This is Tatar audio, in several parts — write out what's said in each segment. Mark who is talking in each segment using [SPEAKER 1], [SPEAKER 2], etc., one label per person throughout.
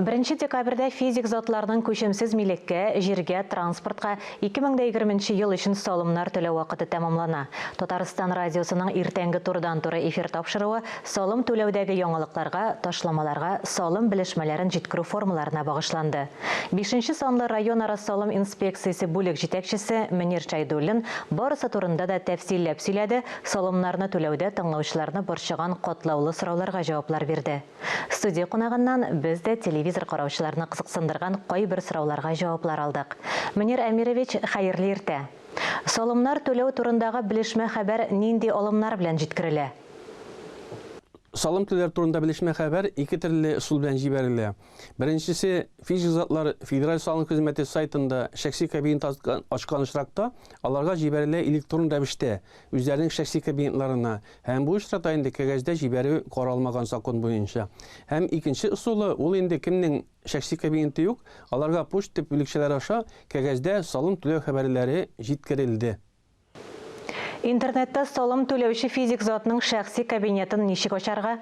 [SPEAKER 1] Беренче декабрьдә физик затларның күчемсез милеккә, җиргә, транспортка 2020 нче ел өчен салымнар түләү вакыты тәмамлана. Татарстан радиосының иртәнге турыдан-туры эфир тапшыруы салым түләүдәге яңалыкларга, ташламаларга, салым белешмәләрен җиткерү формаларына багышланды. Бишенче санлы районара салым инспекциясе бүлек җитәкчесе Мөнир Шәйдуллин барысы турында да тәфсилләп сөйләде, салымнарны түләүдә тыңлаучыларны борчыган катлаулы сорауларга җаваплар бирде. Студия кунагыннан без дә телевизор караучыларны кызыксындырган кайбер сорауларга җаваплар алдык. Мөнир Әмирович, хәерле иртә! Салымнар түләү турындагы белешмә хәбәр нинди алымнар белән җиткерелә?
[SPEAKER 2] Салым түләр турында белешмә хәбәр ике төрле ысул белән җибәрелә. Беренчесе, физик затлар Федераль салым хезмәте сайтында шәхси кабинет ачкан очракта, аларга җибәрелә электрон рәвештә, үзләренең шәхси кабинетларына. Һәм бу очракта инде кәгазьдә җибәрү каралмаган закон буенча. Һәм икенче ысулы, ул инде кемнең шәхси кабинеты юк, аларга почта бүлекчәләре аша кәгазьдә салым түләү хәбәрләре җиткерелде.
[SPEAKER 1] Интернетта салым түләүче физик затның шәхси кабинетын ничек ачарга?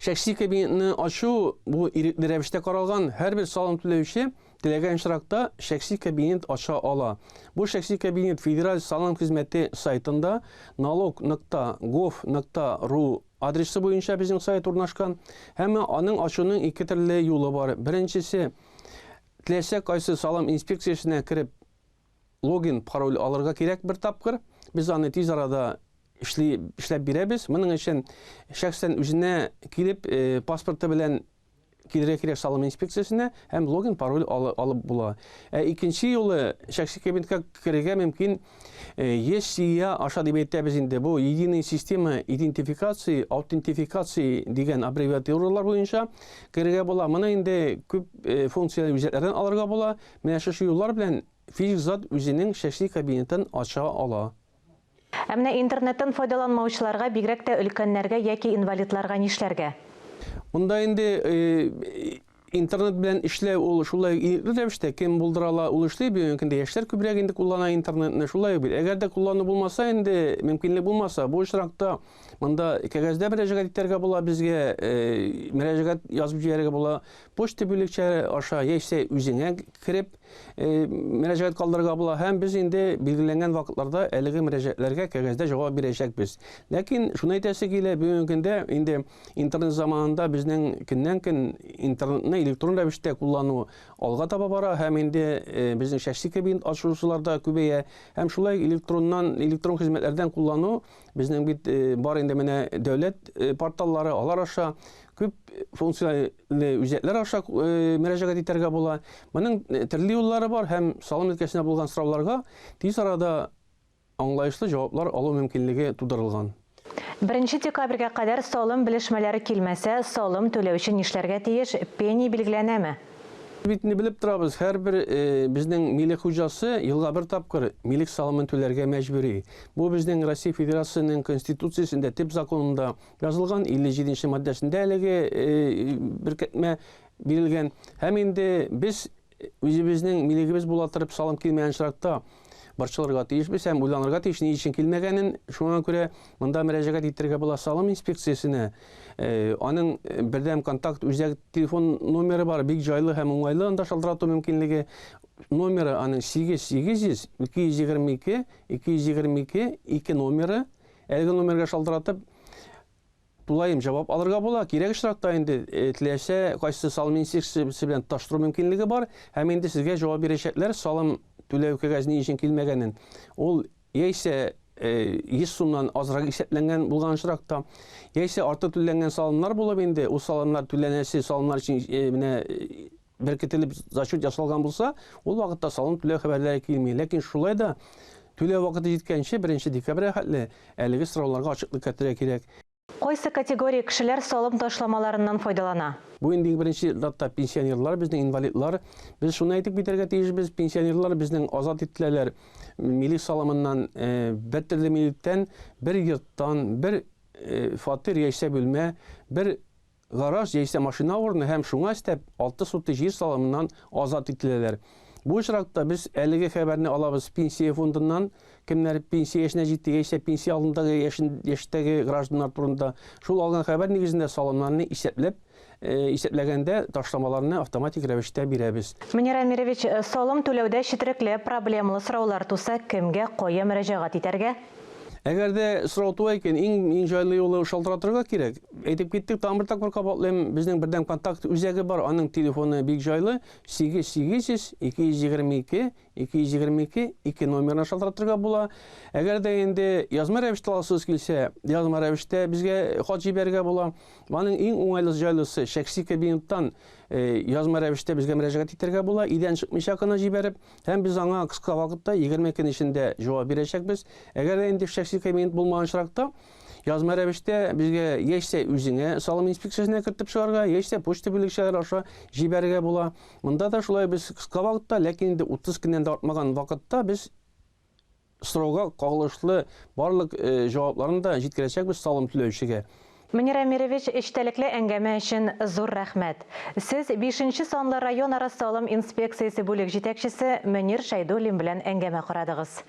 [SPEAKER 2] Шәхси кабинетны ачу бу ирекле рәвештә каралган. Һәрбер салым түләүче Теләгән очракта шәхси кабинет ача ала. Бу шәхси кабинет Федераль салым хезмәте сайтында налог нокта гов нокта ру адресы буенча безнең сайт урнашкан. Һәм аның ачуның ике төрле юлы бар. Беренчесе, теләсә кайсы салым инспекциясенә кереп логин, пароль алырга кирәк бер тапкыр. Без аны тиз арада эшли, эшләп бирәбез. Моның өчен шәхсән үзенә килеп, э, паспорты белән килергә кирәк салым инспекциясенә һәм логин, пароль алып була. Ә икенче юлы шәхси кабинетка керергә мөмкин ЕСИА аша дип әйтәбез инде. Бу единая система идентификации, аутентификации дигән аббревиатуралар буенча керергә була. Моны инде күп функцияле үзәкләрдән алырга була. Менә шушы юллар белән физик зат үзенең шәхси кабинетын ача ала.
[SPEAKER 1] Ә менә интернеттан файдаланмаучыларга, бигрәк тә өлкәннәргә яки инвалидларга нишләргә?
[SPEAKER 2] Монда инде интернет белән эшләү ул шулай ирекле рәвештә, кем булдыра ала, ул эшли. Бүгенге көндә яшьләр күбрәк инде куллана интернетны, шулай бит. Әгәр дә куллану булмаса инде, мөмкинлек булмаса, бу очракта монда кәгазьдә мөрәҗәгать итәргә була безгә, мөрәҗәгать язып җибәрергә була почта бүлекчәләре аша, яисә үзеңә кереп, мөрәҗәгать калдырырга була һәм без инде билгеләнгән вакытларда әлеге мөрәҗәгатьләргә кәгазьдә җавап бирәчәкбез. Ләкин шуны әйтәсе килә, бүгенге көндә инде интернет заманында безнең көннән-көн интернетны электрон рәвештә куллану алга таба бара һәм инде безнең шәхси кабинет ачучылар да күбәя һәм шулай электроннан электрон хезмәтләрдән куллану безнең бит бар инде менә дәүләт порталлары, алар аша күп функцияле үзәкләр аша мөрәҗәгать итәргә була. Моның төрле юллары бар һәм салым өлкәсенә булган сорауларга тиз арада аңлаешлы җаваплар алу мөмкинлеге тудырылган.
[SPEAKER 1] Беренче декабрьгә кадәр салым белешмәләре килмәсә, салым түләүче нишләргә тиеш, пени билгеләнәме?
[SPEAKER 2] Бит инде белеп торабыз, һәрбер безнең милек хуҗасы елга бер тапкыр милек салымын түләргә мәҗбүри. Бу безнең Россия Федерациясенең Конституциясендә, төп законында Язылган 57 нче маддәсендә әлеге беркетмә бирелгән. Һәм инде без үзебезнең милегебез була торып салым килмәгән очракта борчылырга тиешбез һәм уйланырга тиеш ни өчен килмәгәнен. Шуңа күрә монда мөрәҗәгать итәргә була салым инспекциясенә. Аның бердәм контакт үзәк телефон номеры бар, бик җайлы һәм уңайлы анда шалтырату мөмкинлеге. Номеры аның 8 800 222 222 2 номеры. Әлеге номерга шалтыратып, тулаем җавап алырга була. Кирәк очракта инде э, теләсә кайсы салым инспекциясе белән тоташтыру мөмкинлеге бар һәм инде сезгә җавап бирәчәкләр салым түләү кәгазь ни өчен килмәгәнен. Ул яисә 100 э, сумнан азрак исәпләнгән булган очракта, яисә артык түләнгән салымнар булып инде, ул салымнар түләнәсе салымнар өчен э, менә беркетелеп зачет ясалган булса, ул вакытта салым түләү хәбәрләре килми. Ләкин шулай да түләү вакыты җиткәнче, 1 декабрьгә хәтле әлеге сорауларга ачыклык кертергә кирәк.
[SPEAKER 1] Кайсы категория кешеләр салым ташламаларыннан файдалана?
[SPEAKER 2] Бу инде иң беренче чиратта пенсионерлар, безнең инвалидлар. Без шуны әйтеп китәргә тиешбез, пенсионерлар безнең азат ителәләр милек салымыннан, бер төрле милектән, бер йорттан, бер фатир яисә бүлмә, бер гараж яисә машина урыны һәм шуңа өстәп 6 сутый җир салымыннан азат ителәләр. Бу очракта без әлеге хәбәрне алабыз пенсия фондыннан, кемнәр пенсия яшенә җитте яисә пенсия алдындагы яшен, яшьтәге гражданнар турында. Шул алган хәбәр нигезендә салымнарны исәпләп, исәпләгәндә ташламаларны автоматик рәвештә бирәбез.
[SPEAKER 1] Мөнир Әмирович, салым түләүдә четерекле, проблемалы сораулар туса, кемгә, кая мөрәҗәгать итәргә?
[SPEAKER 2] Әгәр дә сорау туа икән, иң иң җайлы юлы шалтыратырга кирәк. Әйтеп киттек, тагын бер тапкыр кабатлыйм, безнең бердәм контакт үзәге бар, аның телефоны бик җайлы, 8 800 222 222 2 номерына шалтыратырга була. Әгәр дә инде язма рәвештә аласыгыз килсә, язма рәвештә безгә хат җибәрергә була. Аның иң уңайлы җайлысы шәхси кабинеттан э, язма рәвештә безгә мөрәҗәгать итәргә була, өйдән чыкмыйча гына җибәреп, һәм без аңа кыска вакытта 20 көн эчендә җавап бирәчәкбез. Әгәр дә инде шәхси кабинет булмаган очракта, язма рәвештә безгә яисә үзеңә салым инспекциясенә кертеп чыгарга, яисә почта бүлекчәләре аша җибәрергә була. Монда да шулай без кыска вакытта, ләкин инде 30 көннән дә артмаган вакытта без сорауга кагылышлы барлык э, җавапларны да җиткерәчәкбез салым түләүчегә.
[SPEAKER 1] Мөнир Әмирович, эчтәлекле әңгәмә өчен зур рәхмәт. Сез бишенче санлы районара салым инспекциясе бүлек җитәкчесе Мөнир Шәйдуллин белән әңгәмә карадыгыз.